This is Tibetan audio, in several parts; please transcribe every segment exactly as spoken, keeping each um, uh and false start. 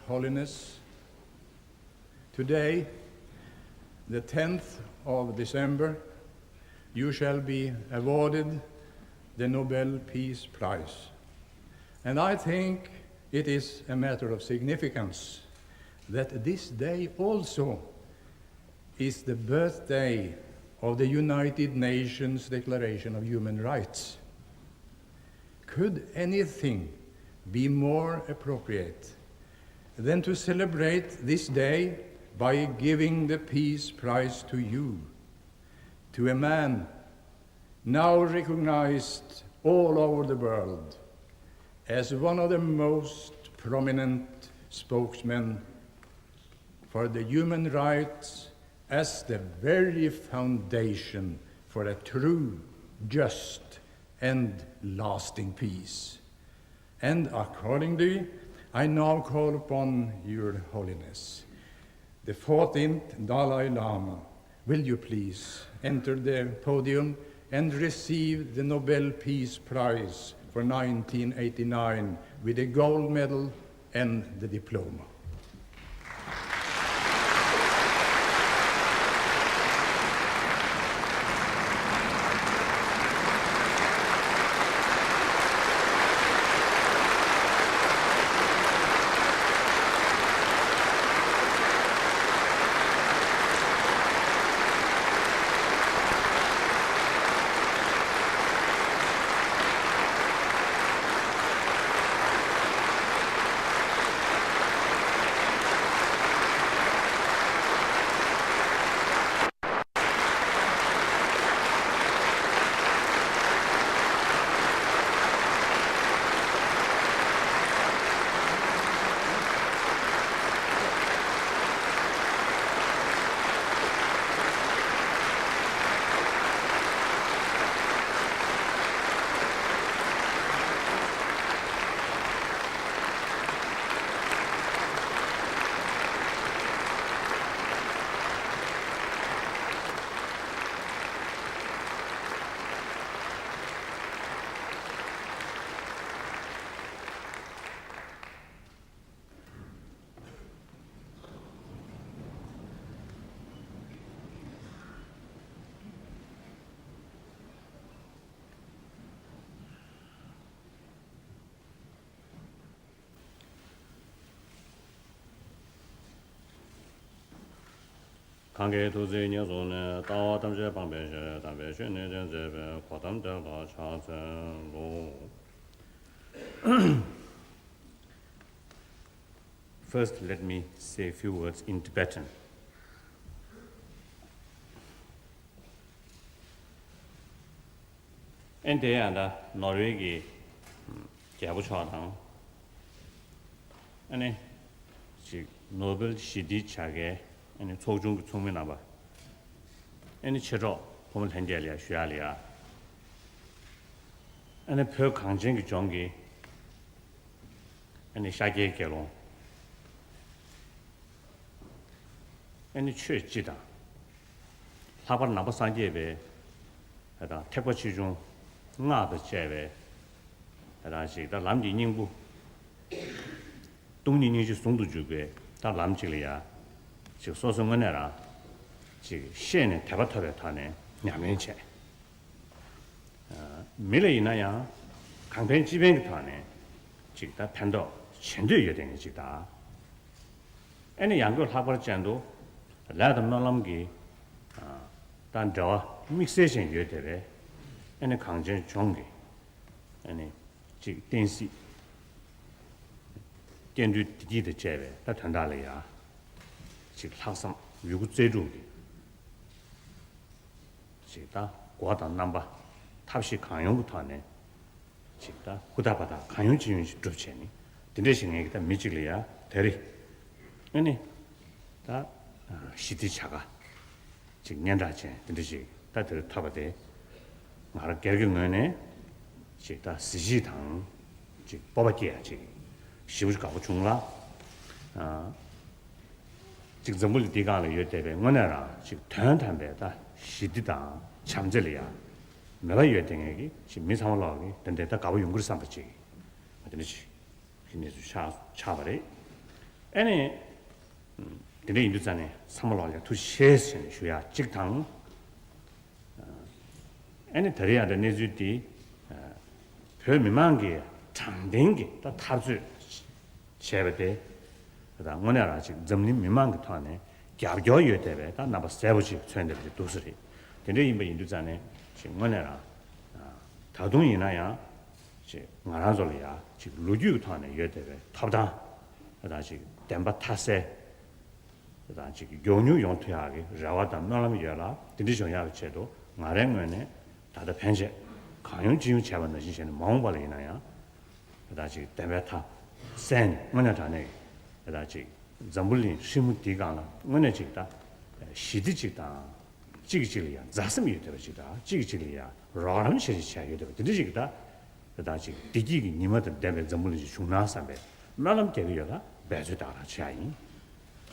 Holiness, today, the tenth of December, you shall be awarded the Nobel Peace Prize. And I think it is a matter of significance that this day also is the birthday of the United Nations Declaration of Human Rights. Could anything be more appropriate than to celebrate this day by giving the Peace Prize to you, to a man now recognized all over the world as one of the most prominent spokesmen for the human rights as the very foundation for a true, just, and lasting peace. And accordingly, I now call upon Your Holiness, the fourteenth Dalai Lama. Will you please enter the podium and receive the Nobel Peace Prize for nineteen eighty-nine with the gold medal and the diploma? གང་གིས་ཐུགས་བརྩེ་ཉེར་བཟུང་ནས། ལྟ་བ་ཐམས་ཅད་སྤང་བའི་ཕྱིར། དམ་པའི་ཆོས་ནི་སྟོན་མཛད་པའི། གོ་ཏམ་དེ་ལ་ཕྱག་འཚལ་ལོ། First, let me say a few words in Tibetan. ཨན་དེ་ཡང་ད་ནོར་ཝེ་གི་རྒྱལ་པོ་མཆོག་དང་། ཨ་ནི་ཅིག་ནོ་བེལ་ཞི་བདེའི་བྱ་དགའི་ཨ་ནི་ཚོགས་ཆུང་གི་ཚོགས་མི་རྣམ་པ། ཨ་ནི་མཆེད་གྲོགས་ཕོ་མོ་ལྷན་རྒྱས་ལ་ཡ་ཞུ་ཡག་ལ་ཡ། ཨ་ནི་བོད་གངས་ཅན་གྱི་ལྗོངས་ཀྱི་ཨ་ནི་ཤཱཀྱའི་དགེ་སློང་། ཨ་ནི་ཆོས་སྤྱི་དང་། ལྷག་པར་ནང་པ་སངས་རྒྱས་པའི་ཨ་དང་ཐེག་པ་ཆེ་ཆུང་སྔགས་དང་བཅས་པའི་ཨ་དང་ཞིག་ད་ལམ་གྱི་སྙིང་པོ། སྟོང་ཉིད་སྙིང་རྗེ་ཟུང་དུ་འཇུག་པའི་ད་ལམ་གཅིག་ལ་ཡ། ཅིག་སོ་སོ་དངོས་གནས་རང་ཅིག་ཤེས་ནས་དད་པ་ཐོབ་པའི་ཐོག་ནས་ཉམས་ལེན་བྱས། མི་ལ་ཡིན་ན་ཡང་གང་ཕན་ཅི་ཕན་གྱི་ཐོག་ནས་ཅིག་ད་ཕན་ཐོགས་བྱེད་འདོད་ཡོད་དེ་ནི་ཅིག་ད། ཨ་ནི་ཡང་སྒོས་ལྷག་པར་ཅན་དུ་ལས་དང་སྨོན་ལམ་གྱི་ད་འབྲེལ་བ་དམིགས་བསལ་ཅན་ཡོད་དེ་བས། ཨ་ནི་གངས་ཅན་ལྗོངས་ཀྱི་ཨ་ནི་ཅིག་བསྟན་སྲིད་སྐྱེ་འགྲོའི་བདེ་སྐྱིད་དང་བཅས་པའི་ད་དོན་དག་ལ་ཡ་ཅིག་ལྷག་བསམ་ཡོད་རྒུ་རྩལ་སྤྲུགས་ཀྱིས། ཅིག་ད་སྒོ་དང་རྣམ་པ་ཐབས་ཤེས་གང་ཡོང་གི་ཐོག་ནས་ཅིག་ད་ཧུར་ཐག་འབད་ཐག་གང་ཡོང་ཅི་ཡོང་ཅིག་སྒྲུབ་བྱས་ནས་དེ་འདྲ་ཞིག་ངས་ཀྱི་ད་མི་གཅིག་ལ་ཡ་དེ་རེད། ཨ་ནི་ད་ཞི་བདེའི་བྱ་དགའ་ཅིག་སྙན་གྲགས་ཅན་དེ་འདྲ་ཞིག་ད་དེ་རེད་ཐོབ་པ་དེ་ང་རང་སྒེར་གྱི་ངོས་ནས་ཅིག་ད་གཟི་བརྗིད་དང་ཅིག་སྤོབས་པ་སྐྱེ་ཡ་ཅིག་ཞེ་པོ་ཅིག་དགའ་པོ་བྱུང་ལ། ཨ། འཛམ་བུ་གླིང་འདིའི་སྒང་ལ་ཡོད་བསྡད་པའི་དངོས་གནས་རང་ཅིག་དོན་དམ་པའི་ད་ཞི་བདེ་དང་བྱམས་བརྩེ་ལ་ཡང་མོས་པ་ཡོད་བསྡད་མཁན་གྱི་ཅིག་མི་ཚང་མ་ལོག་གི་དེ་འདྲའི་ད་དགའ་པོ་ཡོང་གི་རེད་བསམ་པ་ཅིག་དེ་འདྲ་ཅིག་གི་གནས་ཚུལ་ཆགས་ཆགས་པ་རེད། ཨ་ནི་དེ་འདྲ་ཡིན་དུས་ཙང་ནས་ཚང་མ་ལོག་ལ་ཡང་ཐུགས་རྗེ་ཆེ་ཟེར་ནས་ཞུ་ཡག་གཅིག་དང་། ཨ་ནི་ད་རེས་ཡང་ད་གནས་ཚུལ་འདི་བོད་མི་མང་གིས་དྲང་བདེན་གྱི་ད་འཐབ་རྩོད་བྱས་པ་དེ་ད་དངོས་གནས་རང་ཅིག་འཛམ་གླིང་མི་མང་གི་ཐོག་ནས་རྒྱབ་སྐྱོར་ཡོད་བསྡད་པའི་ད་རྣམ་པ་གསལ་པོ་ཅིག་མཚོན་བསྡད་པ་ཅིག་འདུག་ས་རེད། དེ་འདྲ་ཡིན་པ་ཡིན་དུས་ཙང་ནས་ཅིག་དངོས་གནས་རང་ད་དུང་ཡིན་ན་ཡང་ཅིག་ང་རང་ཚོ་ལ་ཡང་ཅིག་ལོ་རྒྱུས་ཀྱི་ཐོག་ནས་ཡོད་བསྡད་པའི་ཐོབ་ཐང་ད་ཅིག་བདེན་པ་མཐའ་གསལ། དང་ཅིག་མགྱོགས་མྱུར་ཡོང་ཐུབ་ཡག་གི་རེ་བ་དང་སྨོན་ལམ་ཡོད་ལ། དེ་འདྲ་བྱུང་ཡག་གི་ཆེད་དུ་ང་རའི་ངོས་ནས་ད་ལྟ་ཕན་ཆད་གང་ཡོང་ཅི་ཡོང་བྱས་པ་ནང་བཞིན་བྱས་ནས་མ་འོངས་པ་ལ་ཡིན་ན་ཡང་ད་ཅིག་བདེན་པའི་མཐའ་གསལ་ནས་དངོས་གནས་དྲང་གནས་ཀྱི་ད་ཅིག་འཛམ་བུ་གླིང་ཧྲིལ་མོ་འདིའི་སྒང་ལ་དངོས་གནས་ཅིག་ད་ཞི་བདེ་ཅིག་དང་གཅིག་གིས་གཅིག་ལ་ཡང་མཛའ་སེམས་ཡོད་བསྡད་པ་ཅིག་དང་གཅིག་གིས་གཅིག་ལ་ཡང་རོགས་རམ་བྱེད་བྱེད་ཡོད་བསྡད་པ་དེ་འདྲ་ཅིག་ད། དེ་དག་ཅིག་བདེ་སྐྱིད་ཀྱི་ཉི་མ་དང་ལྡན་པའི་འཛམ་བུ་གླིང་ཞིག་བྱུང་ན་བསམ་པའི་སྨོན་ལམ་རྒྱག་གི་ཡོད་ལ་འབད་རྩོལ་དག་རང་བྱེད་ཡ་ཡིན།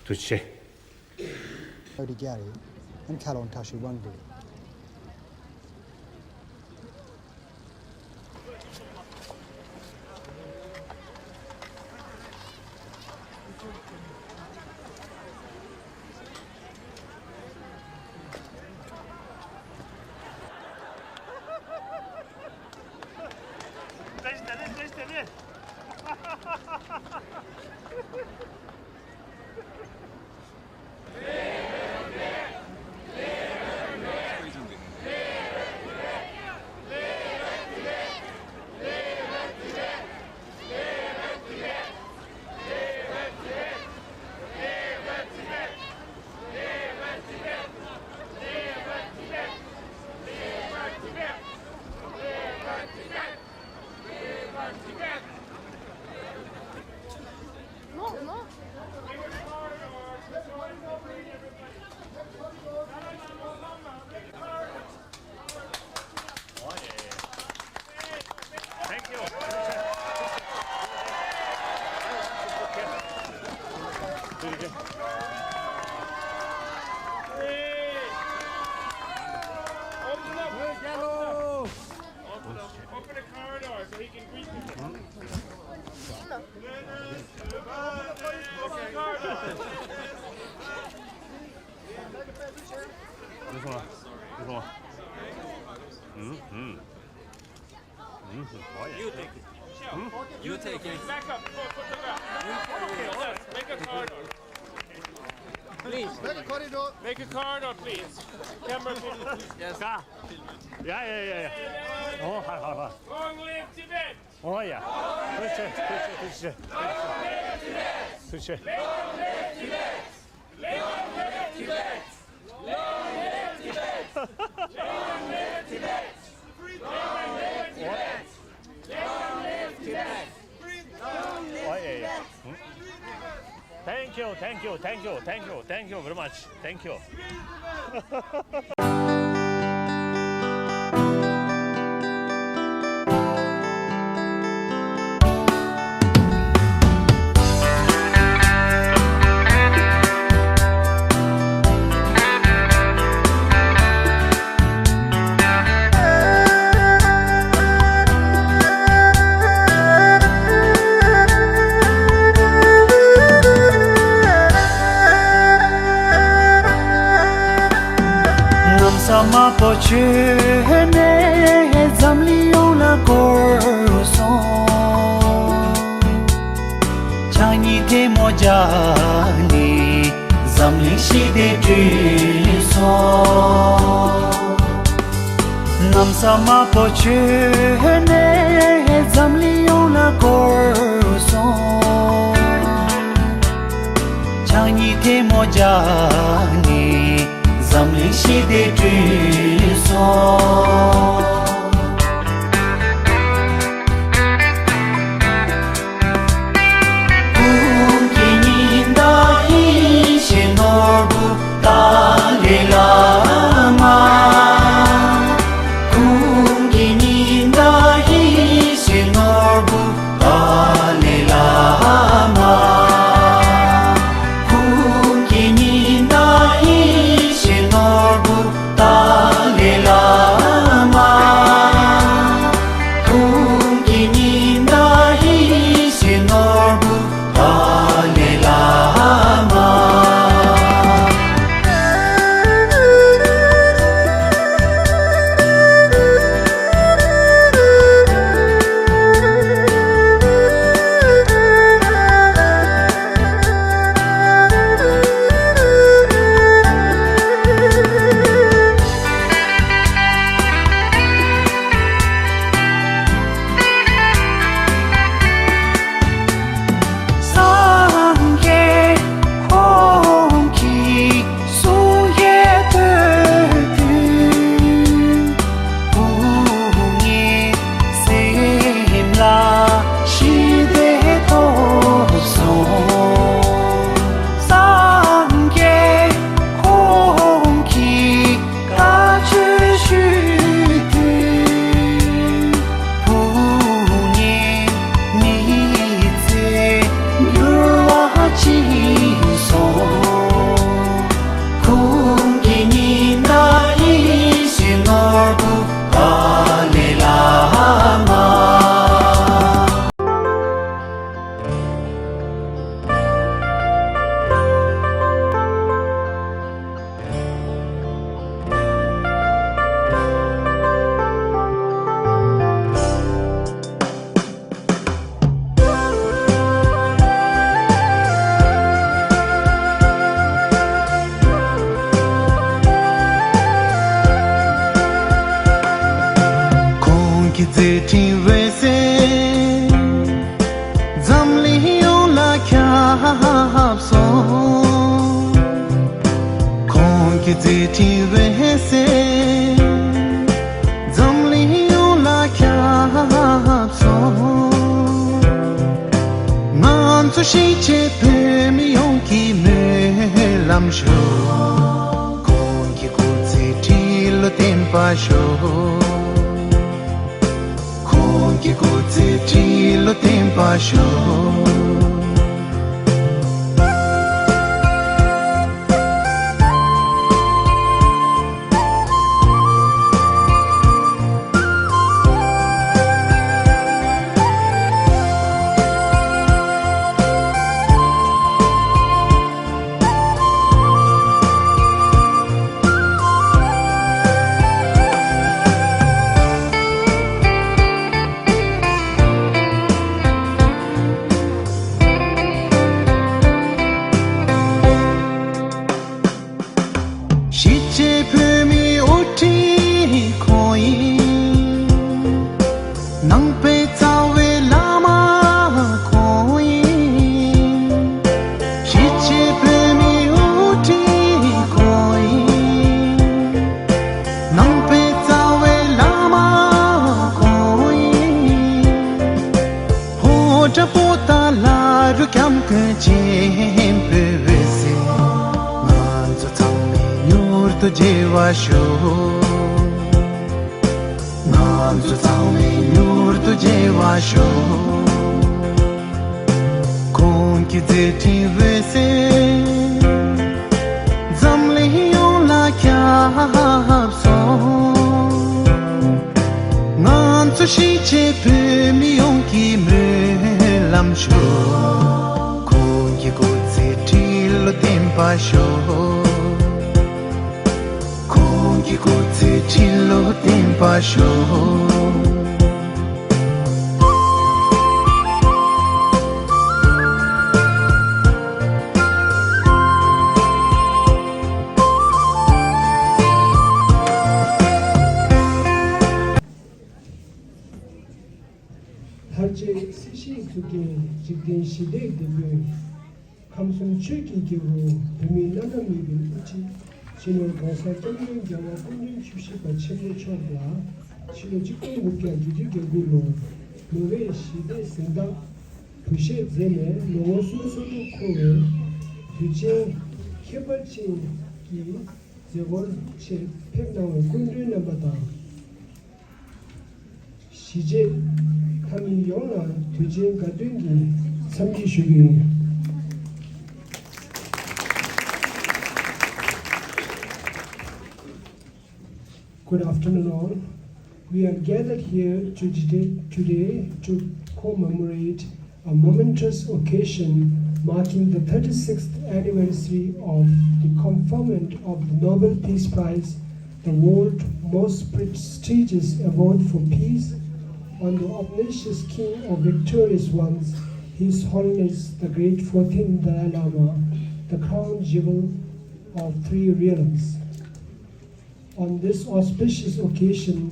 ཐུགས་རྗེ་ཆེ། Thank you. Open up. Open up. Open the corridor so he can greet people. Open the corridor. You take it. You take it. Back up. Put, put the back. Make a corridor. Please. Make a corridor. Make a corridor, please. Camera people. Yes. Yeah, yeah, yeah, yeah. Oh, hi, hi, hi. Long live Tibet. Oh, yeah. Long live Tibet. Long live Tibet. Long live Tibet. Long live Tibet! Long live Tibet! Long live Tibet! Long live Tibet! Long live Tibet! Long live Tibet! Thank you, thank you, thank you, thank you, thank you very much. Thank you. གནམ་ས་དམར་པོ་བྱོན་ནས་འཛམ་གླིང་ཡོངས་ལ་བསྐོར་སོང་། ཕྱག་གཉིས་ཐལ་མོ་སྦྱར་ནས་འཛམ་གླིང་ཞི་བདེ་བསྐྲུན་སོང་། གནམ་ས་དམར་པོ་བྱོན་ནས་འཛམ་གླིང་ཡོངས་ལ་བསྐོར་སོང་། ཕྱག་གཉིས་ཐལ་མོ་སྦྱར་ནས་འཛམ་གླིང་ཞི་བདེ་བསྐྲུན་སོང་། ཀུན་མཁྱེན་ཉི་ཟླ་ཡེ་ཤེས་ནོར་བུ་ཏཱ་ལའི་བླ་མ། ཀུན་མཁྱེན་ཉི་ཟླ་ཡེ་ཤེས་ནོར་བུ་ཏཱ་ལའི་བླ་མ། ཀུན་མཁྱེན་ཉི་ ཅིག་སོང་། ཁོང་གི་ཉི་ཟླ་ཡིད་བཞིན་ནོར་བུ་ཏཱ་ལའི་བླ་མ། ཁོང་གི་མཛད་འཕྲིན་འོད་ཟེར་འཛམ་གླིང་ཡོངས་ལ་ཁྱབ་སོང་། ཁོང་གི་མཛད་འཕྲིན་འོད་ཟེར་འཛམ་གླིང་ཡོངས་ལ་ཁྱབ་སོང་། ང་ཚོ་གཞིས་བྱེས་བོད་མི་ཡོངས་ཀྱི་སྨོན་ལམ་ཞུ། ཁོང་གི་སྐུ་ཚེ་ཁྲི་ལོ་བརྟན་པར་ཤོག། ཁོང་གི་སྐུ་ཚེ་ཁྲི་ལོ་བརྟན་པར་ཤོག། གཞིས་བྱེས་བོད་མིའི་དབུ་ཁྲིད་ཁོང་ཡིན། ནང་པའི་རྩ་བའི་བླ་མ་ཁོང་ཡིན། གཞིས་བྱེས་བོད་མིའི་དབུ་ཁྲིད་ཁོང་ཡིན། ནང་པའི་རྩ་བའི་བླ་མ་ཁོང་ཡིན། ཕོ་བྲང་པོ་ཏཱ་ལ་རུ་སྐྱབས་མགོན་ཆེན་པོའི་འོད་ཟེར་ང་ཚོ་ཚང་མའི་མྱུར་དུ་རྒྱས་པར་ཤོག། ང་ཚོ་ཚང་མའི་མྱུར་དུ་རྒྱས་པར་ཤོག། ཁོང་གི་མཛད་འཕྲིན་འོད་ཟེར་འཛམ་གླིང་ཡོངས་ལ་ཁྱབ་སོང་། ང་ཚོ་གཞིས་བྱེས་བོད་མི་ཡོངས་ཀྱི་སྨོན་ལམ་ཞུ། ཁོང་གི་སྐུ་ཚེ་ཁྲི་ལོ་བརྟན་པར་ཤོག། ཁོང་གི་སྐུ་ཚེ་ཁྲི་ལོ་བརྟན་པར་ཤོག། མཐར་བྱེད་སྲིད་ཞིའི་གཙུག་རྒྱན་འཇིག་རྟེན་ཞི་བདེའི་དེད་དཔོན། ཁམས་གསུམ་ཆོས་ཀྱི་རྒྱལ་པོ་བོད་མིའི་བླ་ན་མེད་པའི་དབུ་ཁྲིད་སྤྱི་ནོར་༸གོང་ས་༸སྐྱབས་མགོན་རྒྱལ་བ་སྐུ་ཕྲེང་བཅུ་བཞི་པ་ཆེན་པོ་མཆོག་ལ་ཕྱི་ལོ་ཆིག་སྟོང་དགུ་བརྒྱ་བརྒྱད་ཅུ་གྱ་དགུ་ལོར་ནོ་བྷེལ་ཞི་བདེའི་གཟེངས་རྟགས་དབུ་བཞེས་མཛད་ནས་ལོ་ངོ་སུམ་ཅུ་སོ་དྲུག་འཁོར་བའི་དུས་ཆེན་ཁྱད་པར་ཅན་གྱི་མཛད་སྒོར་ཆེད་ཕེབས་གནང་བའི་སྐུ་མགྲོན་རྣམ་པ་དང་། གཞིས་བྱེས་ཁམས་མི་ཡོངས་ལ་དུས་ཆེན་དགའ་སྟོན་གྱི་འཚམས་འདྲི་ཞུ་རྒྱུ་ཡིན། Good afternoon, all. We are gathered here to today, today to commemorate a momentous occasion marking the thirty-sixth anniversary of the conferment of the Nobel Peace Prize, the world's most prestigious award for peace, on the obnoxious king of victorious ones, His Holiness the Great Fourteenth Dalai Lama, the crown jewel of three realms. On this auspicious occasion,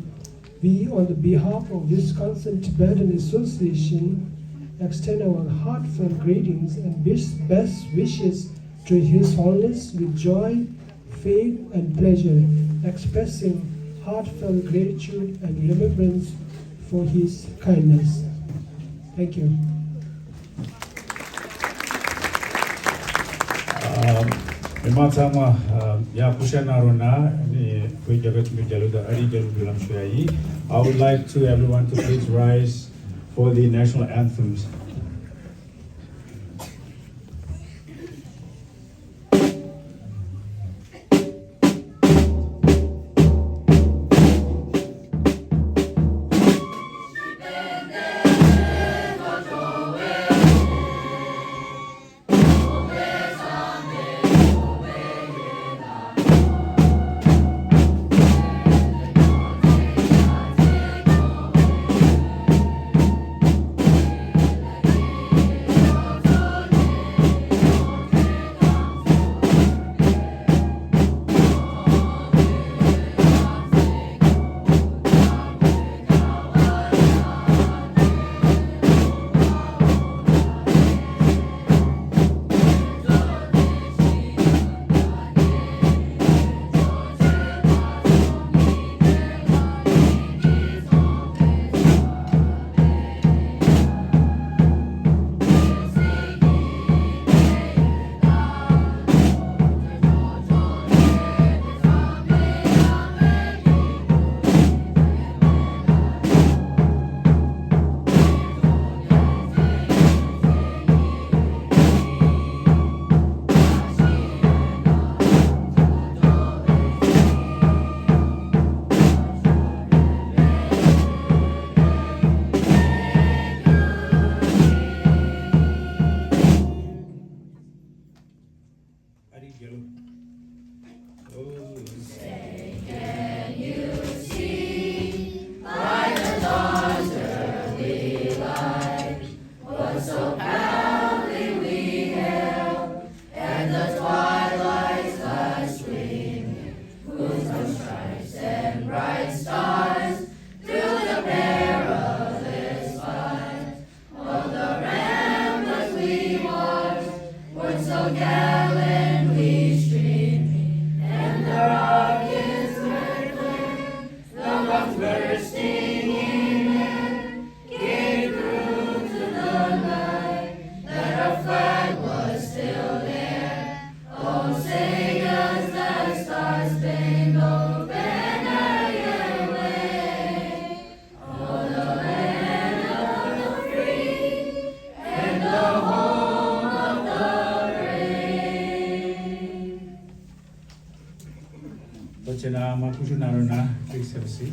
we, on the behalf of Wisconsin Tibetan Association, extend our heartfelt greetings and wish best wishes to His Holiness with joy, faith, and pleasure, expressing heartfelt gratitude and remembrance for his kindness. Thank you. ཨ། མི་མང་ཚང་མ་ཨ་ཡར་སྐུ་ཞབས་གནང་རོགས་གནང་། ནི་བོད་རྒྱ་གར་ཆེན་པོའི་རྒྱལ་གླུ་དང་ཨ་རིའི་རྒྱལ་གླུ་འབུལ་ལམ་ཞུ་ཡ་ཡིན། I would like to everyone to please rise for the national anthems. Say, can you see by the dawn's early light what so proudly we hailed at the twilight's last gleaming, whose stripes and bright stars through the perilous fight of the ramparts we watched, were so gallantly streaming, and the rockets were clear, the guns bursting in air, gave proof to the night that our flag was still there. Oh, say does thy star-spangled banner yet wave? ད་བྱས་ན་མ་ཀུ་ཤུ་ན་རོ་ན་ཀིག་སེབ་སི།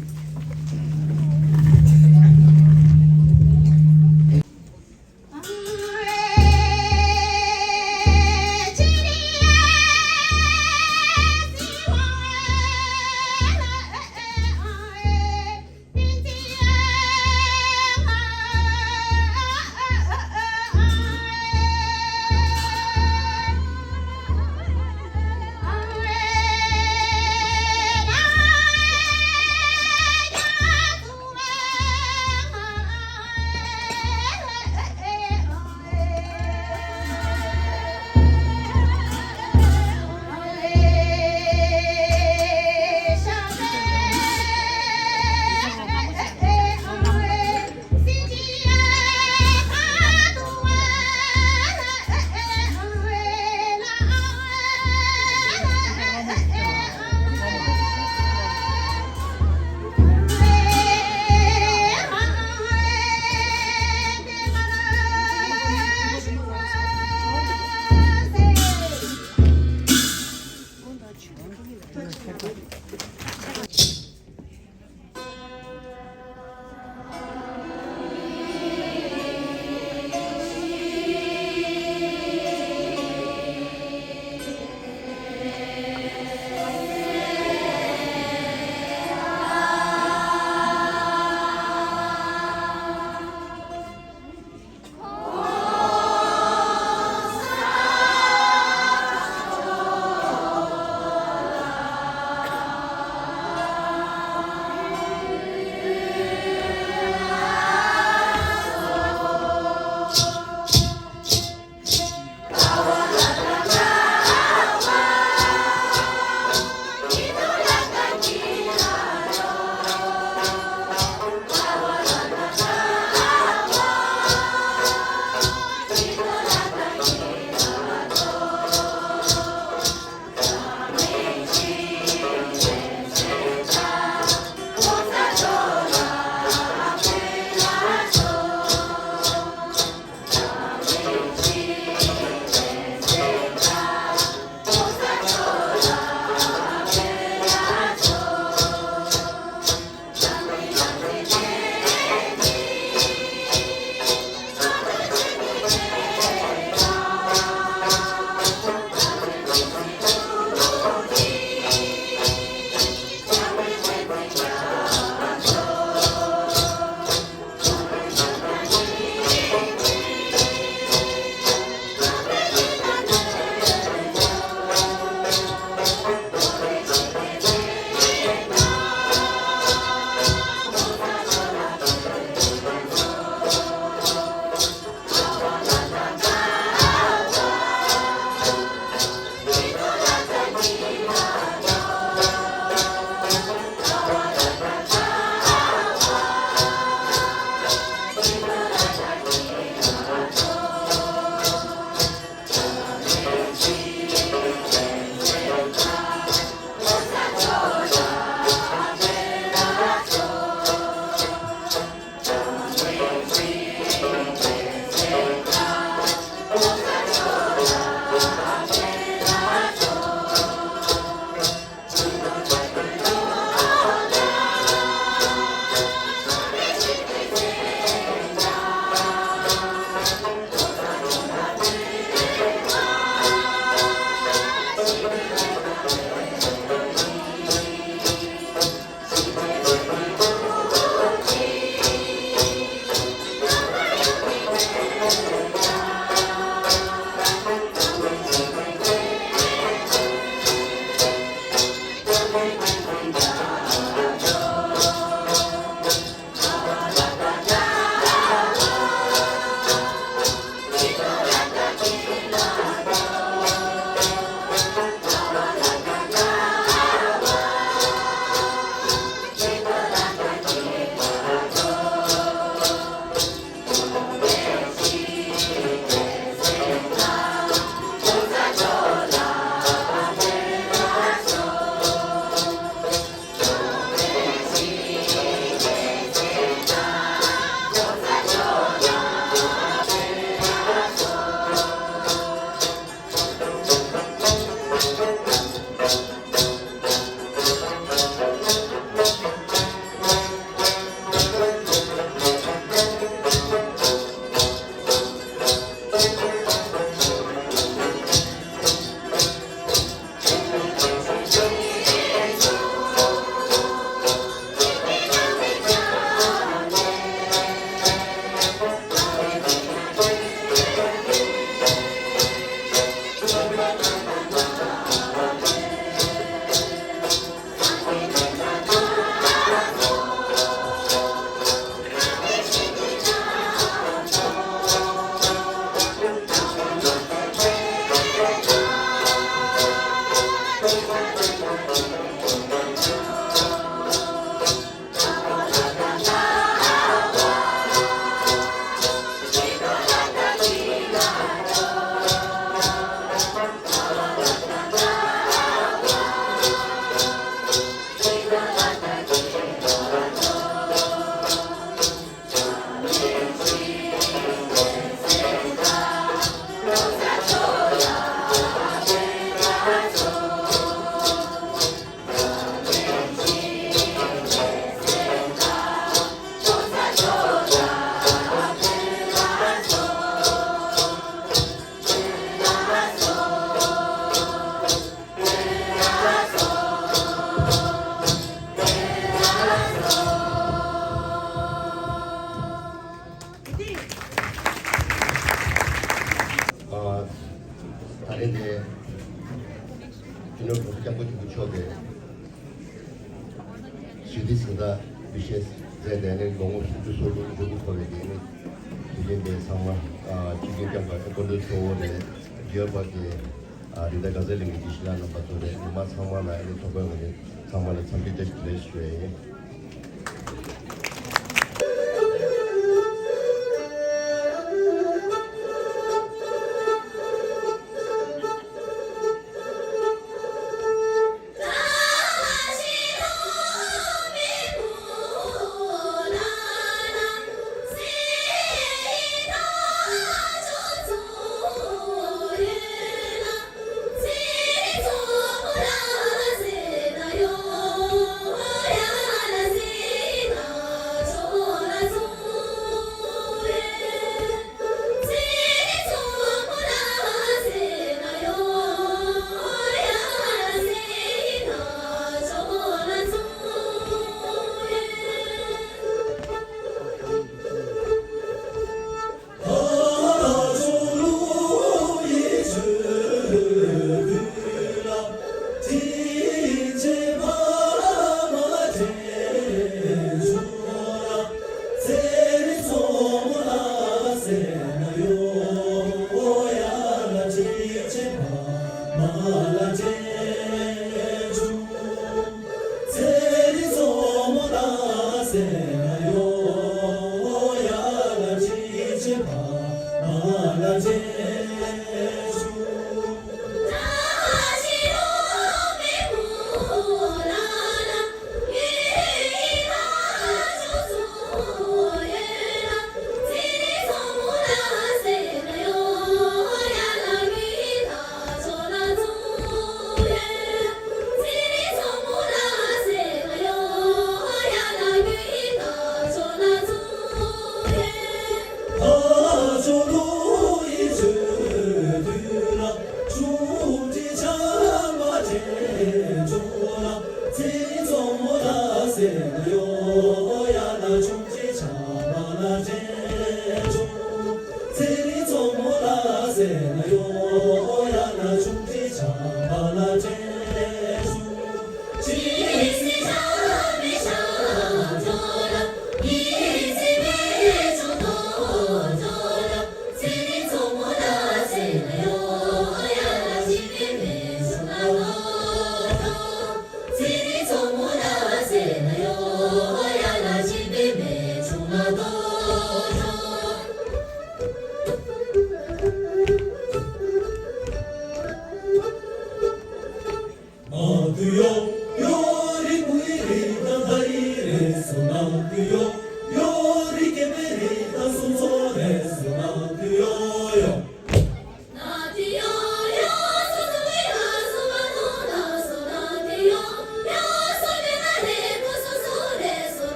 ཨ། ད་རེས་དེ་སྤྱི་ནོར་༸གོང་ས་༸སྐྱབས་མགོན་ཆེན་པོ་མཆོག་གིས་ཞི་བདེའི་གཟེངས་རྟགས་འབུལ་བཞེས་མཛད་དེ་ནས་ལོ་ངོ་སུམ་ཅུ་སོ་དྲུག་འགྲུབ་འཁོར་བའི་དེ་ནས་དུས་ཆེན་དེ་ཚང་མ་ཨ་ཆིབས་བསྒྱུར་བསྐྱངས་པ་སྐུ་མགྲོན་གཙོ་བོ་རེད། འབྲེལ་བ་དེ་ཨ་རི་ད་གྷ་ཛ་ལི་མི་དེ་ཤི་ལ་རྣམ་པ་ཚོ་རེད། མི་མང་ཚང་མ་ལ་ཨ་ནི་ཐུགས་ཕན་གྱི་ཚང་མ་ལ་འཚམས་འདྲི་བཀྲ་ཤིས་བདེ་ལེགས་ཞུ་ཡ་ཡིན།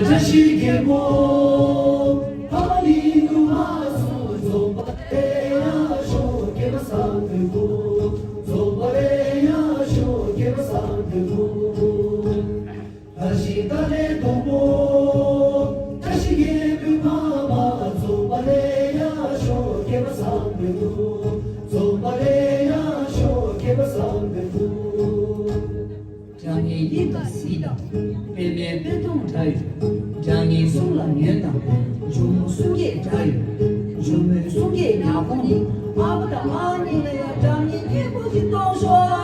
བཀྲ་ཤིས་རྒྱལ་པོ། ཨ་ལི་ནུ་མ་སུ་རྫོགས་པ་རེ་ཡ་ཤོ་ཀེ་མ་སང་དུ་གུ། རྫོགས་པ་རེ་ཡ་ཤོ་ཀེ་མ་སང་དུ་གུ། ཨ་ཤི་ད་ལེ་དུ་པོ། བཀྲ་ཤིས་རྒྱལ་པོའི་ཕ་མ། རྫོགས་པ་རེ་ཡ་ཤོ་ཀེ་མ་སང་དུ་གུ། རྫོགས་པ་རེ་ཡ་ཤོ་ཀེ་མ་སང་དུ་གུ། སྒྲ་སྙན་དབྱིངས་དང་གཟི་དང་། པདྨའི་པད་སྡོང་འདྲ་ཡོད། སྒྲ་སྙན་གསུང་ལ་ཉོན་དང་། འཇུག་མོ་གསུང་སྐད་འདྲ་ཡོད། འཇུག་མོའི་གསུང་སྐད་ཉག་གུང་ནི། ཨ་ཕ་དང་ཨ་ནེ་ལ་ཡང་སྒྲ་སྙན་སྙན་པོ་ཞིག་གཏོང་ཤོག།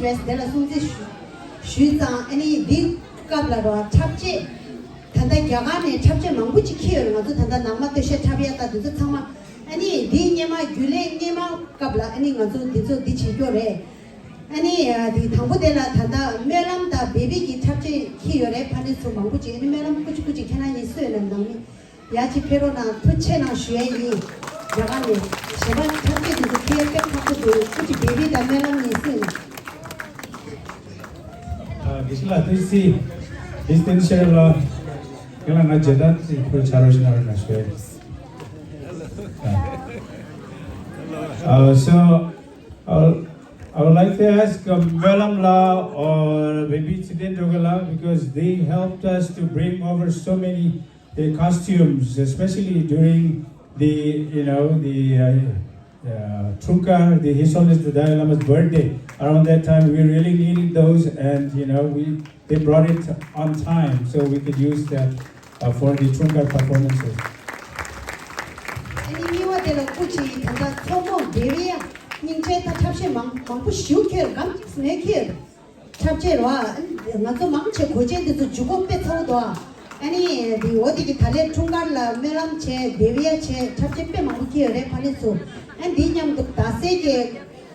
བས་དེ་ལ་སྲུང་བརྩི་ཞུ་ཞུས་ཙང་། ཨ་ནི་འདི་སྐབས་ལ་རོ་འཁྲབ་ཆས་ད་ལྟ་རྒྱ་གར་ནས་འཁྲབ་ཆས་མང་པོ་ཅིག་འཁྱེར་ཡོད་རེད། ང་ཚོ་ད་ལྟ་ནང་མ་སྟོད་གཞས་འཁྲབ་ཡ་ད་དེ་ཚོ་ཚང་མ། ཨ་ནི་འདི་སྔོན་མ་རྒྱུན་ལས་སྔོན་མ་སྐབས་ལ་ཨ་ནི་ང་ཚོ་འདི་ཚོ་འདི་བྱེད་རྒྱུ་རེད། ཨ་ནི་འདི་དང་པོ་དེ་ལ་ད་ལྟ་སྨོན་ལམ་དང་བེ་བི་གི་འཁྲབ་ཆས་འཁྱེར་ཡོད་རེད། ཕ་ནི་ཚོ་མང་པོ་ཅིག་ཨ་ནི་སྨོན་ལམ་སྐུ་མཁྱེན་སྐུ་མཁྱེན་ཁྱེད་རང་གཉིས་སུ་ཡོད་ན་ནང་མི། ཡ་གཅིག་ཕེབས་རོགས་གནང་། ཐུགས་རྗེ་ཆེ་གནང་ཞུ་ཡས་ཡིན། རྒྱ་གར་ནས་གཞན་པ་འཁྲབ་ཆས་དེ་ཚོ་ཁྱེད་དཔེ་ཁག་པོ་འདུག་སྐུ་མཁྱེན་བེ་བི་དང་སྨོན་ལམ་གཉིས་སུ་ཡིན། ཨ། དགེ་བཤེས་ལགས་ཐུགས་རྗེ་ཆེ། དེ་སྟེང་ཤར་ལ་ཁྱེད་ལ་ང་རྗེས་དྲན་ཅིག་ཕུལ་ཆ་རོགས་ཞུ་གནང་རོགས་གནང་ཞུ་ཡས། Uh, so, I would, I would like to ask uh, Melam La or maybe Chiden Dogala, because they helped us to bring over so many the costumes, especially during the, you know, the uh, uh, Trungkar, the His Holiness the Dalai Lama's birthday. Around that time, we really needed those, and you know, we they brought it on time, so we could use that uh, for the Trungkar performances. ཨ་ནི་གཉིས་པ་དེ་ལ་སྐུ་མཁྱེན་ད་ལྟ་མཚོ་མོ་བེ་བི་ཡ་སྙིང་རྗེ་ད་འཁྲབ་གཞས་མང་མང་པོ་ཞིག་འཁྱེར་སྒམ་གཅིག་མེད་འཁྱེར། འཁྲབ་ཆས་རོ། ང་ཚོ་མང་ཆེ་གོས་ཆེན་འདི་ཚོ་འཇུག་སྒོ་དཔེ་ཚ་བོ་འདུག་ཨ། ཨ་ནི་འདི་འོ་དེ་གི་ད་ལན་འཁྲུངས་སྐར་ལ་སྨོན་ལམ་བྱས་བེ་བི་ཡ་བྱས་འཁྲབ་ཆས་དཔེ་མང་པོ་འཁྱེར་ཡོད་རེད། ཕ་ལེ་ཚོ། ཨ་འདི་མཉམ་དུ་རྡ་སའི་གི་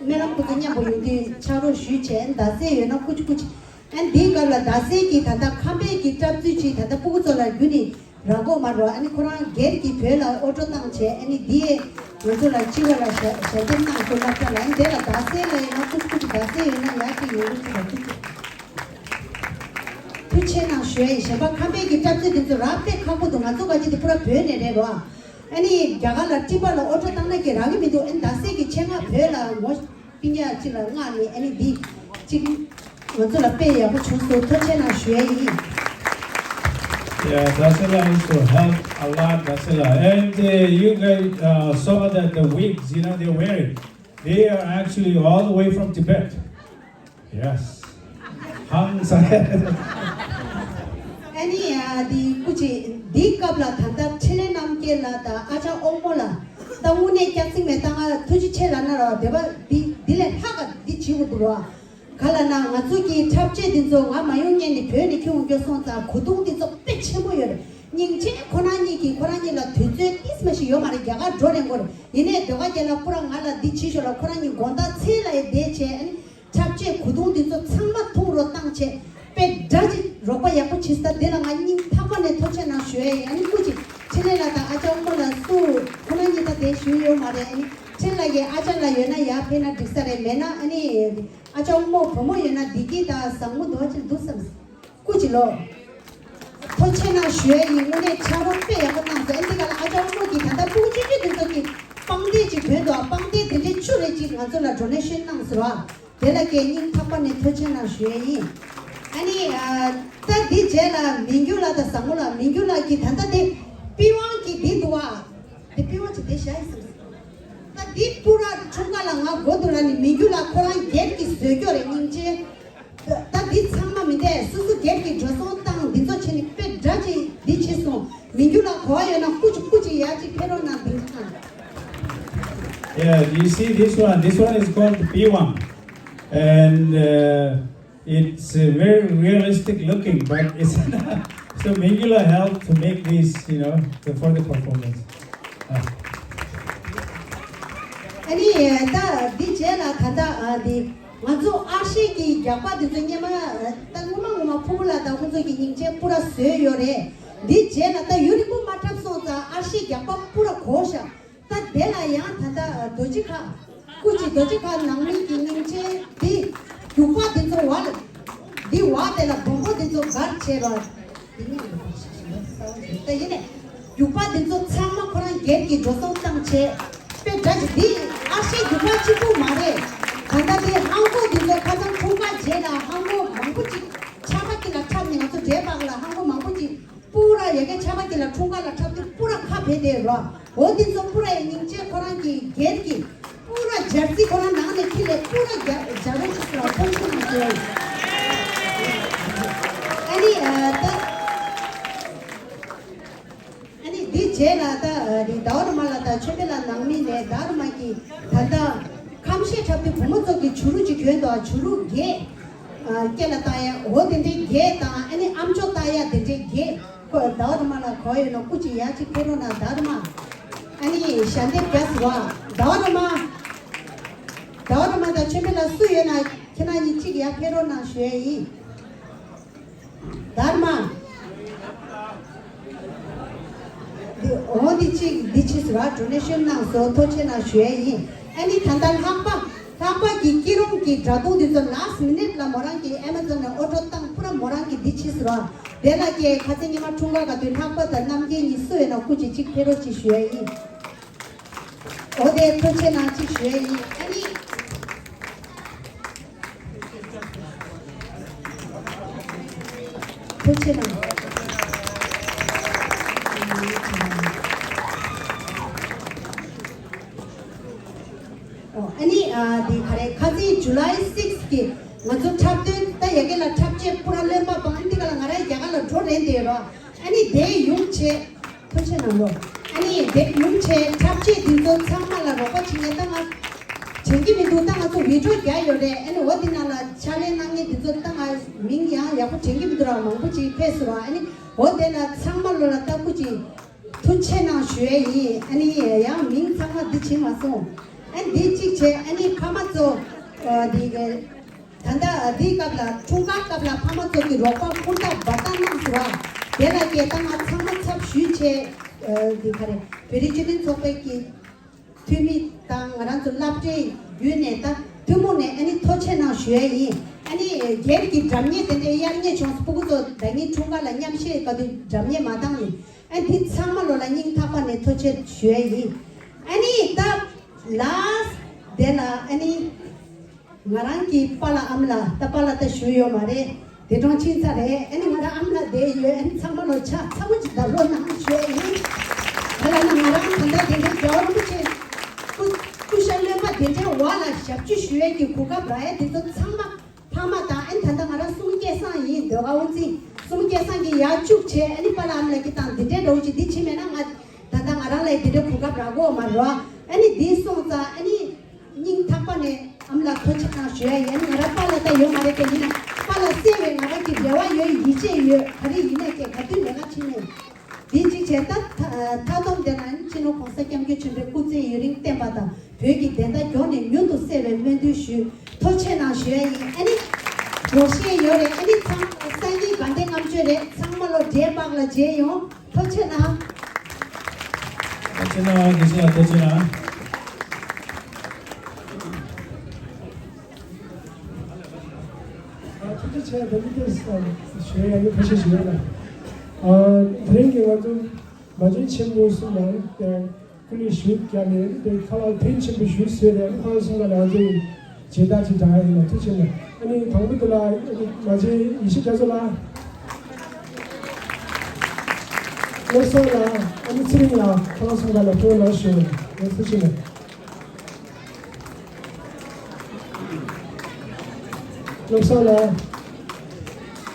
སྨོན་ལམ་ཁོ་ཚོ་མཉམ་པོ་ཡོང་དུས་ཕྱག་རོགས་ཞུས་བྱས། ཨ་རྡ་སའི་ཡོད་ན་ཀུ་ཅི་ཀུ་ཅི། ཨ་འདིའི་སྐབས་ལ་རྡ་སའི་གི་ད་ལྟ་ཁམས་པའི་གི་སྐྲག་རྩུབ་ཅིག་ད་ལྟ་སྤུ་གུ་ཚོ་ལ་རྒྱུ་ནི། རང་མགོ་མ་རོ། ཨ་ནི་ཁོ་རང་སྒེར་གྱི་བོད་ལ་ཨོ་ཊོ་བཏང་བྱས། ཨ་ནི་འདིའི་ང་ཚོ་ལ་སྤྱི་བ་ལ་ཞལ་ཞལ་འདེབས་གནང་སོང་། སློབ་གྲྭ་ལ། ཨ་ནི་དེ་ལ་རྡ་སའི་ལ་ཡིན་ན་ཀུ་ཀུ་རྡ་སའི་ཡོད་ན་ཡག་གི་ཡོད་ཀྱི་ར། ཐུགས་རྗེ་ཆེ་གནང་ཞུ་ཡ་ཡིན། གཞན་པ་ཁམས་པའི་གི་སྐྲག་རྩུབ་དེ་ཚོ་རག་དཔེ་ཁག་པོ་འདུག་ང་ཚོ་ག་ཅི་དེ་པུ་ར་བོད་ནས་རེད་རོ། ཨ་ནི་རྒྱ་གར་ལ་ཊི་པ་ལ་ཨོ་ཊོ་བཏང་ན་གི་རག་གི་མི་འདུག་ཨ་ནི་རྡ་སའི་གི་ཆེད་མངགས་བོད་ལ་ངོ་སྤུན་ཀྱག་ཅིག་ལ་མངགས་ནས། ཨ་ནི་འདི་གཅིག་ང་ཚོ་ལ་དཔེ་ཡག་པོ་བྱུང་སོང་། ཐུགས་རྗེ་ཆེ་གནང་ཞུ་ཡ་ཡིན། Yeah, Dasila also helped a lot, Dasila. And uh, you guys uh, saw that the wigs, you know, they're wearing, they are actually all the way from Tibet. Yes. Hang Sa- ཨ་ནི་ཡ་འདི་སྐུ་མཁྱེན་འདི་སྐབས་ལ་ད་ལྟ་འཕྲིན་ལས་རྣམ་རྒྱལ་ལགས་དང་ཨ་ཅག་དབང་མོ་ལགས་ད་དངོས་གནས་སྐྱག་རྫུན་མེད། ད་ང་ཐུགས་རྗེ་ཆེ་ལབ་ན་རོ། དེ་བ་འདི་འདི་ལས་ལྷག་ག་འདི་བྱེད་དགོས་འདུག་རོ། ག་ལབ་ན་ང་ཚོ་གི་འཁྲབ་ཆས་འདི་ཚོ་ང་མ་ཡོང་སྔོན་ནས་བོད་ནས་ཁྱོན་ཡོང་སྐྱོར་སོང་ཙང་གོས་ཐུང་འདི་ཚོ་དཔེ་ཆེན་པོ་ཡོད་རེད། སྙིང་རྗེ་ཁོ་རང་གཉིས་ཀྱིས་ཁོ་རང་གཉིས་ལ་དུས་ཚོད་ཏིས་མ་ཞིག་ཡོད་མ་རེད། རྒྱ་གར་འགྲོ་རན་དགོས་རེད། ཡིན་ནའི་ཟློས་གར་རྒྱལ་ལགས་པུ་ར་ང་ལ་འདི་བྱེད་ཤོག་ལབ། ཁོ་རང་གཉིས་དགོང་དག་མཚན་ལ་ཡི་བསྡད་བྱས། ཨ་ནི་འཁྲབ་ཆས་གོས་ཐུང་འདི་ཚོ་ཚང་མ་ཐུང་རུ་བཏང་བྱས་དཔེ་འདྲ་ཅིག་རོགས་པ་ཡག་པོ་བྱེད་ས། འདི་ལ་ང་སྙིང་ཐག་པ་ནས་ཐུགས་རྗེ་ཆེ་གནང་ཞུ་ཡ་ཡིན། ཨ་ནི་སྐུ་མཁྱེན་འཕྲིན་ལས་ལགས་དང་ཨ་ཅག་དབང་མོ་ལགས་སུ་ཁོ་རང་གཉིས་ད་དེ་བཞུགས་ཡོད་མ་རེད། ཨ་ནི་འཕྲིན་ལས་ཀྱི་ཨ་ཅག་ལགས་ཡོད་ན་ཡར་ཕེབས་ན་འགྲིག་ས་རེད། མེད་ན་ཨ་ནི་ཨ་ཅག་དབང་མོ་བུ་མོ་ཡོད་ན་བདེ་སྐྱིད་དང་བཟང་མོ་འདུག་ཅིག་འདུག་བསམ། སྐུ་མཁྱེན་ལོ། ཐུགས་རྗེ་ཆེ་གནང་ཞུ་ཡ་ཡིན། དངོས་གནས་ཕྱག་རོགས་དཔེ་ཡག་པོ་གནང་སོང་། ཨ་འདི་ག་ལ་ཨ་ཅག་དབང་མོ་གིས་ད་ལྟ་སྤུ་གུ་ཆུང་ཆུང་དེ་ཚོ་གི་པང་གདན་ཅིག་གྱོན་འདུག་པང་གདན་དེ་འདྲའི་བཅུ་རེ་ཅིག་ང་ཚོ་ལ་ཌོ་ནེ་ཤན་གནང་སོང་ར། དེ་ལ་ཀྱེ་སྙིང་ཐག་པ་ནས་ཐུགས་རྗེ་ཆེ་གནང་ཞུ་ཡ་ཡིན། ཨ་ནི་ཨ་ད་འདི་རྗེས་ལ་མི་འགྱུར་ལགས་དང་བཟང་མོ་ལགས། མི་འགྱུར་ལགས་ཀྱིས་ད་ལྟ་དེ་པི་ཝང་གི་འདི་འདུག་བ། དེ་པི་ཝང་གི་དེ་བཞག་ཡིན་ཟེར། ད་འདི་པུ་ར་འཁྲུངས་སྐར་ལ་ང་དགོས་འདུག་ལབ་ནི་མི་འགྱུར་ལགས་ཁོ་རང་སྒེར་གྱི་བཟོས་རྒྱུ་རེད། སྙིང་རྗེ། ད་ད་འདི་ཚང་མ་མི་འདས་སོ་སོ་སྒེར་གྱི་འགྲོ་སོང་བཏང་འདི་ཚོ་བྱས་ནས་དཔེ་འདྲ་ཅིག་འདི་བྱས་སོང་། མི་འགྱུར་ལགས་གོ་བ་ཡོད་ན་སྐུ་མཁྱེན་སྐུ་མཁྱེན་ཡར་ཅིག་ཕེབས་རོགས་གནང་། འདི་ཚང་། Yeah, you see this one. This one is called Piwang. And uh, it's uh, very realistic looking, but it's so Mingula helped to make this, you know, the, for the performance. Uh. ཨ་ནི་ད་འདི་རྗེས་ལ་ད་ལྟ་ཨ་འདི་ང་ཚོ་ཨར་ཤེ་གི་རྒྱག་པ་འདི་ཚོ་སྔོན་མ་ད་སྔོན་མ་སྔོན་མ་ཕུ་བོ་ལགས་དང་ཁོང་ཚོ་གི་སྙིང་རྗེ་པུ་ར་བཟོས་ཡོད་རེད། འདི་རྗེས་ལ་ད་ཡུན་རིང་པོ་མ་འཁྲབ་སོང་ཙང་ཨར་ཤེ་རྒྱག་པ་པུ་ར་གོ་ཤག་ད་དེ་ལ་ཡང་ད་ལྟ་རྡོ་རྗེ་ཁ་སྐུ་མཁྱེན་རྡོ་རྗེ་ཁ་ནང་མི་གི་སྙིང་རྗེ་འདི་རྒྱུག་པ་འདི་ཚོ་བ་ལ་འདི་བ་དེ་ལ་སྦོམ་པོ་འདི་ཚོ་གར་བྱས་རོགས། ད་ཡིན་ནས་རྒྱུག་པ་འདི་ཚོ་ཚང་མ་ཁོ་རང་སྒེར་གྱི་འགྲོ་སོང་བཏང་བྱས་དཔེ་འདྲ་ཞིག་འདི་ཨ་ཤེ་རྒྱུག་པ་གཅིག་པུ་མ་རེད། ད་ལྟ་འདི་ཧང་གོ་འདི་ཚོ་ཁ་སང་འཁྲུངས་སྐར་རྗེས་ལ་ཧང་གོ་མང་པོ་ཅིག་ཆར་པ་དཀྱིལ་ལ་འཁྲབ་ནས་ང་ཚོ་འབྲས་སྤགས་ལ་ཧང་གོ་མང་པོ་ཅིག་པུ་ར་ཡ་གི་ཆར་པ་དཀྱིལ་ལ་འཁྲུངས་སྐར་ལ་འཁྲབ་དུས་པུ་ར་ཁ་བེ་དེ་རོ། འོ་འདི་ཚོ་པུ་ར་ཡ་སྙིང་རྗེ་ཁོ་རང་གི་སྒེར་གྱི་པུ་ར་སྦྱར་རྩི་ཁོ་རང་ནང་ནས་ཁྱི་ལས་པུ་ར་རྒྱ་རྒྱ་རོ་ཅིག་ལ་ཐོན་ཆུ་ནང་བཟོས། ཨ་ནི་ཨ་ད་ཨ་ནི་འདི་རྗེས་ལ་ད་ཨ་ནི་ཟླ་བ་རུ་མ་ལགས་དང་ཆོས་འཕེལ་ལགས་ནང་མི་ནས་ཟླ་བ་རུ་མ་གིས་ད་ལྟ་ཁམས་ ཆེ་འཁྲབ་དུས་བུ་མོ་ཚོ་གི་བྱུ་རུ་ཅིག་གྱོན་འདུག་བྱུ་རུ་བརྒྱད། ཨ། སྐེ་ལ་བཏགས་ཡ། འོ་དེ་འདྲའི་བརྒྱད་དང་། ཨ་ནི་ཨམ་ཅོག་བཏགས་ཡ་དེ་འདྲའི་བརྒྱད། ཁོ་ཟླ་བ་ར་མ་ལ་གོ་ཡོད་ན་སྐུ་ཅིག་ཡ་ཅིག་ཕེབས་རོགས་གནང་། ཟླ་བ་ར་མ། ཨ་ནི་ཞལ་འདེབས་རྒྱག་ཟེར་བ། ཟླ་བ་ར་མ། ཟླ་བ་ར་མ་དང་ཆོས་འཕེལ་ལགས་སུ་ཡོད་ན་ཁྱེད་རང་གཉིས་གཅིག་ཡར་ཕེབས་རོགས་གནང་ཞུ་ཡ་ཡིན། ཟླ་བ་ར་མ། འདི་འོ་འདི་གཅིག་འདི་ཕྱིས་སུ་ར་ཌོ་ནེ་ཤན་གནང་སོང་། ཐུགས་རྗེ་གནང་ཞུ་ཡ་ཡིན། ཨ་ནི་ད་ལྟ་ལྷག་པ་ལྷག་པ་གི་སྐྱིད་རོང་གི་སྒྲ་རྡུང་འདི་ཚོ་ལཱསི་མི་ནིཊ་ལ་མོ་རང་གི་ཨེ་མ་ཛོན་ནས་ཨོ་ཌར་བཏང་། པུ་ར་མོ་རང་གི་འདི་ཕྱིས་སུ་ར། དེ་ལ་ཀྱེ་ཁ་སང་ཉི་མ་འཁྲུངས་སྐར་ག་དུས་ལྷག་པ་དང་རྣམ་རྒྱལ་གཉིས་སུ་ཡོད་ན་སྐུ་མཁྱེན་གཅིག་ཕེབས་རོགས་གཅིག་ཞུ་ཡ་ཡིན། འོ་དེ་ཐུགས་རྗེ་གནང་གཅིག་ཞུ་ཡ་ཡིན། ཨ་ནི། ཐུགས་རྗེ་གནང་། ཨོ། ཨ་ནི། ཨ། འདི་ག་རེ། ཁ་སང་ཇུ་ལའི་སིགས་གི་ང་ཚོ་འཁྲབ་སྟོན་ད་ཡ་གི་ལ་འཁྲབ་ཆས་པུ་ར་རློན་པ་བང་འདི་ག་ལ་ང་རང་རྒྱ་གར་ལ་འགྲོ་རན་དེ་རོ། ཨ་ནི་དེ་ཡོང་ཆེད། ཐུགས་རྗེ་གནང་ལོ། ཨ་ནི་དེབ་ཡུམ་ཆེ་འཁྲབ་ཆས་འདི་ཚོ་ཚང་མ་ལ་རོགས་པ་བྱེད་མཁན་ད་ང་དྲན་གྱི་མི་འདུག་ད་ང་ཚོ་བི་ཌིའོ་རྒྱག་ཡོད་རེད། ཨ་ནི་འོ་འདི་ནང་ལ་ཕྱག་ལས་གནང་མཁན་འདི་ཚོ་ད་ང་མིང་ཡང་ཡག་པོ་དྲན་གྱི་མི་འདུག་ར། མང་པོ་ཅིག་ཕེབས་སོང་ར། ཨ་ནི་འོ་དེ་ལ་ཚང་མ་ལོ་ལ་ལྟ་སྐུ་ཅིག་ཐུགས་རྗེ་གནང་ཞུ་ཡས་ཡིན། ཨ་ནི་ཡང་མིང་ཚང་མ་འདི་བྱེད་མ་སོང་། ཨ་ནི་འདི་གཅིག་བྱས། ཨ་ནི་ཕ་མ་ཚོ་འདི་ག་ད་ལྟ་འདིའི་སྐབས་ལ་འཁྲུངས་སྐར་སྐབས་ལ་ཕ་མ་ཚོ་གི་རོགས་པ་ཧུར་ཐག་འབད་ཐག་གནང་ཟེར་བ། དེ་ལ་སྐད་བཏང་ང་ཚང་མ་ཚབ་ཞུས་བྱས། ཨ། འདི་ག་རེ། བོད་རིགས་སྤྱི་མཐུན་ཚོགས་པའི་གི་འཐུས་མི་དང་ང་རང་ཚོ་སློབ་གྲྭའི་བརྒྱུད་ནས་ད་ཐུན་མོང་ནས་ཨ་ནི་ཐུགས་རྗེ་གནང་ཞུ་ཡས་ཡིན། ཨ་ནི་སྒེར་གྱི་སྒྲ་སྙན་དེ་འདྲའི་གཡར་ཉེས་བྱུང་སོང་། སྤུ་གུ་ཚོ་ཟླ་ཉིན་འཁྲུངས་སྐར་ལ་མཉམ་བཞེས་ག་དུས་སྒྲ་སྙན་མ་བཏང་ནས། ཨ་ནི་འདི་ཚང་མ་ལོ་ལ་སྙིང་ཐག་པ་ནས་ཐུགས་རྗེ་ཞུ་ཡས་ཡིན། ཨ་ནི་ད་ལཱསི་དེ་ལ་ཨ་ནི། ང་རང་གི་པཱ་ལགས་ཨ་མ་ལགས། ད་པཱ་ལགས་ད་བཞུགས་ཡོད་མ་རེད། འདས་གྲོངས་ཕྱིན་ཚར་རེད། ཨ་ནི་ང་རང་ཨ་མ་ལགས་བསྡད་ཡོད། ཨ་ནི་ཚང་མ་ལོ་ཕྱག་ཚ་པོ་ཅིག་བརྡབ་རོགས་གནང་ཞུ་ཡས་ཡིན། ག་ལ་ན་ང་རང་ད་ལྟ་དེ་འདྲའི་རྒྱལ་བ་རིན་པོ་ཆེ་སྐུ་སྐུ་ཤ་རློན་པ་དེ་འདྲའི་འོག་ལ་ཞབས་ཕྱི་ཞུ་ཡས་ཀྱི་གོ་སྐབས་རག་ཡས་དེ་ཚོ་ཚང་མ་ཕ་མ་དང་། ཨ་ནི་ད་ལྟ་ང་རང་གསུམ་སྐལ་བཟང་ཡིན། ཟློས་གར་དབུ་འཛིན་གསུམ་སྐལ་བཟང་གི་ཡར་བཅུག་བྱས། ཨ་ནི་པཱ་ལགས་ཨ་མ་ལགས་ཀྱིས་དང་དེ་འདྲའི་འདྲ་བོ་ཅིག་འདི་བྱེད་མེད་ན་ང་ད་ལྟ་ང་རང་ལ་དེ་འདྲའི་གོ་སྐབས་རག་གོ་མ་རེད། ཨ་ནི་འདི་སོང་ཙང་ཨ་ནི། སྙིང་ཐག་པ་ནས་ཨ་མ་ལགས་ཐུགས་རྗེ་གནང་ཞུ་ཡ་ཡིན། ང་རང་པཱ་ལགས་ད་ཡོད་མ་རེད་དེ། ཡིན་ན་པཱ་ལགས་བསད་པའི་ང་རང་གི་རེ་བ་ཡོད། ཡིད་ཆེས་ཡོད། ག་རེ་ཡིན་ནས་ཀྱི་ག་དུས་ལས་ཀ་བྱེད་ནས་འདི་གཅིག་བྱས། ད་མཐའ་སྡོམ་དེ་ལ་ནི་སྤྱི་ནོར་༸གོང་ས་༸སྐྱབས་མགོན་ཆེན་པོའི་སྐུ་ཚེ་ཡུན་རིང་བརྟན་པ་དང་། བོད་ཀྱི་བདེན་མཐའ་མགྱོགས་ནས་མྱུར་དུ་གསལ་བའི་སྨོན་འདུན་ཞུ། ཐུགས་རྗེ་གནང་ཞུ་ཡ་ཡིན། ཨ་ནི་ངོ་ཤེས་ཡོད་རེད། ཨ་ནི་ཚང་སང་ཉིན་དགའ་ལྡན་ལྔ་མཆོད་རེད། ཚང་མ་ལོ་འབྲས་སྤགས་ལ་མཇལ་ཡོང་། ཐུགས་རྗེ་གནང་། ཐུགས་རྗེ་གནང་། དགེ་བཤེས་ལགས་ཐུགས་རྗེ་གནང་། ཨ། ཐུགས་རྗེ་ཆེ། བདེ་སྐྱིད་ཞུ་ཡ་ཡིན། ཐུགས་རྗེ་ཆེ་ཞུ་ཡ་ལ། ཨ། དེ་རིང་གི་ང་ཚོ་མ་བྱན་ཆེན་པོ་གསུམ་ལ་དེ་སྐུ་ལས་ཞུགས་བརྒྱབ་ནས་དེ་ཁ་ལག་དོན་ཆེན་པོ་ཞུས་ཟེར་ཏེ། ཨ་ནི་ཁོང་གསུམ་ལ་ང་ཚོ་ཡི་མཇལ་དར་ཅིག་བསྒྲགས་ཡིན་ལ། ཐུགས་རྗེ་ཆེ། ཨ་ནི་དང་པོ་དེ་ལ་ཨ་ནི་མ་བྱན་ཡེ་ཤེས་རྒྱ་མཚོ་ལགས། བློ་བཟང་ལགས། ཨ་ནི་ཚེ་རིང་ལགས། ཁོང་གསུམ་ལ་ཕེབས་རོགས་གནང་ཞུ། ཐུགས་རྗེ་ཆེ། བློ་བཟང་ལགས།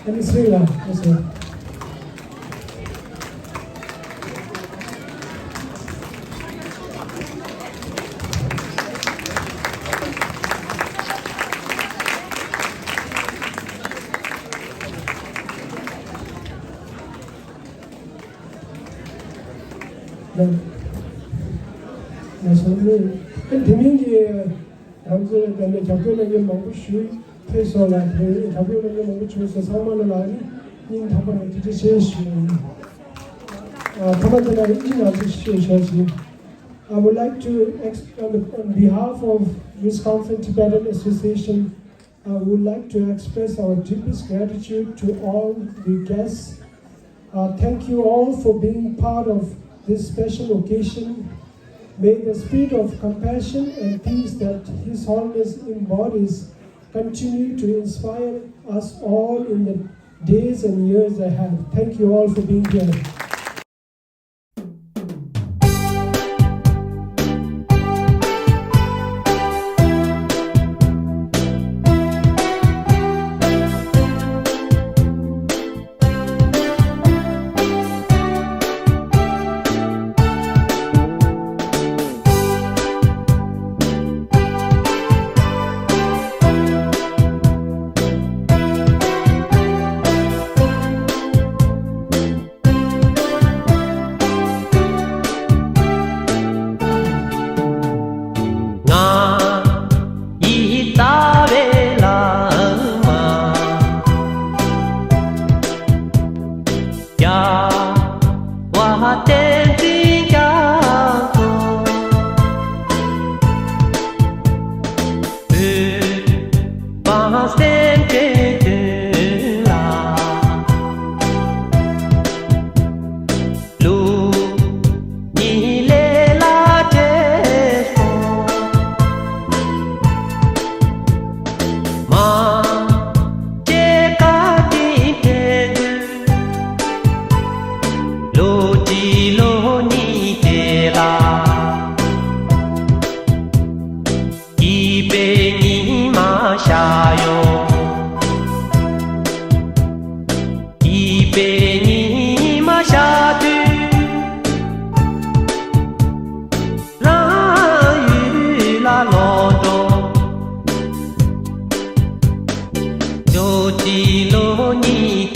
ཨ་ནི་ཚེ་རིང་ལགས། བློ་བཟང་། ལགས་སོ། ཨ་ནི་དེ་མིན་གྱི་ང་ཚོའི་དེ་ནས་རྒྱབ་སྐྱོར་གནང་མཁན་མང་པོ་ཞིག་ཕེབས་སོང་ལ། དེ་རྒྱབ་སྐྱོར་གནང་མཁན་མང་པོ་བྱུང་སོང་། ཚང་མ་ལ་ལ་ནི་སྙིང་ཐག་པ་ནས་ཐུགས་རྗེ་ཆེ་ཞུ་ཡ་ཡིན། ཨ། ཐ་མ་དེ་ལ་ཨིན་ཇི་ནང་བཞིན་ཞུ་ཆོག་ཅིང་། I would like to ex- on the- on behalf of Wisconsin Tibetan Association, I would like to express our deepest gratitude to all the guests. Uh, thank you all for being part of this special occasion. May the spirit of compassion and peace that His Holiness embodies continue to inspire us all in the days and years ahead. Thank you all for being here. སེམས་ཅན་དོན་ལ། ལུགས་གཉིས་ལས་ལ་བྲེལ་སོང་། མ་སྐྱེས་ཀ་དེ་དྲན་དུས། ལོ་གཅིག་ལོ་གཉིས་དེ་ལ། སྐྱིད་པའི་ཉི་མ་ཤར་ཡོང་། སྐྱིད་པའི་ཉི་མ་ཤར་དུས། རང་ཡུལ་ལ་ལོག་འགྲོ། ལོ་གཅིག་ལོ་གཉིས་